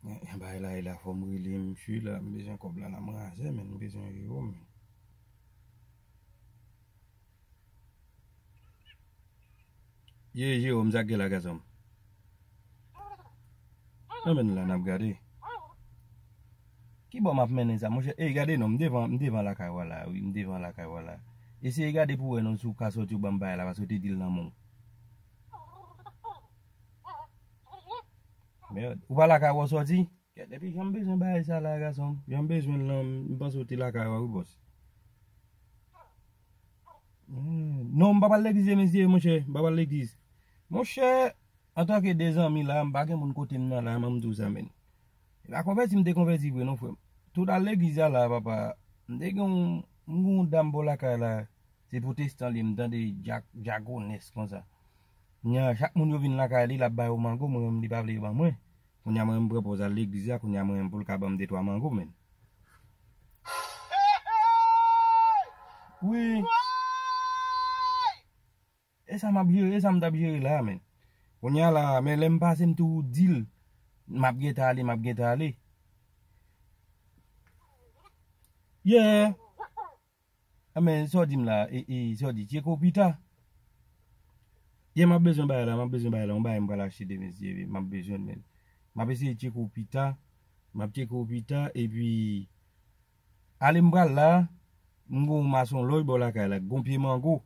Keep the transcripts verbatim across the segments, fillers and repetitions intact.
Bagay la, e la fò m rele misye la, m bezwen kòb la, la m razè, men m bezwen euro, men. Ye, Jewòm, sa k gen la, gason m? Anmenn la, n ap gade. Ki bò m ap mennen sa, monchè? Ey, gade non, m devan, m devan lakay w la, wi, m devan lakay w la. Eseye gade pou wè non si w ka sòti w ban m bagay la, paske w te di l nan men w. Mèd, ou pa lakay w sòti? Kèt, epi jan m bezwen bagay sa la, gason m. Jan m bezwen l lan, m panse w te lakay w a, wi, bòs. Hmm, non, m pa pral legliz, mesye, monchè, m pa pral legliz. Monchè, antanke de zanmi la, m pa gen moun kote m nan la, men m di w sa, men. E pa konvèti m te konvèti vre, non, frè m. Tout al legliz a la, papa, m te gen yon, m gen yon dam bò lakay la, se pwotestan li, m tande dyak-, dyakonès konsa. Kounye a, chak moun yo vin lakay li, l ap ba yo mango, mwen menm, li pa vle yo ban mwen. Kounye a, mwen, m pran pòz al legliz la, kounye a, mwen, pou l ka ban m de twa mango, men. Wi. E sa m ap jere, e sa m t ap jere la, men. Kounye a la, men lè m pase, m tou di l, m ap gentan ale, m ap gentan ale. Yeah. A, men, sa w di m la, e, e, sa w di, tcheke w pita. Yeah, m ap bezwen bagay la, m ap bezwen bagay la, yon bagay m pral achte de mesye, m ap bezwen l, men. M ap eseye tcheke w pita, m ap tcheke w pita, epi, ale m pral la, m gon mason lòj bò lakay la, gon pye mango.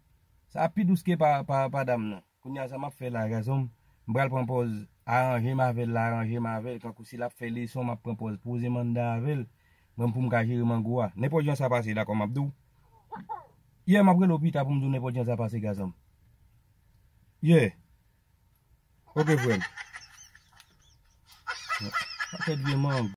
Sa pi dous ke pa, pa, pa dam nan. Kounye a sa m ap fè la, gason m, m pral pran pòz aranje m avè l la, aranje m avè l, kankou si l ap fè leson, m ap pran pòz poze manda avè l, mwen pou m ka jere mango a. Nenpòt jan sa pase, dakò, m ap di w. Yeah, m ap rele w pita pou m di w nenpòt jan sa pase, gason m. Yeah. Ok, frè m. Pakèt vye mango.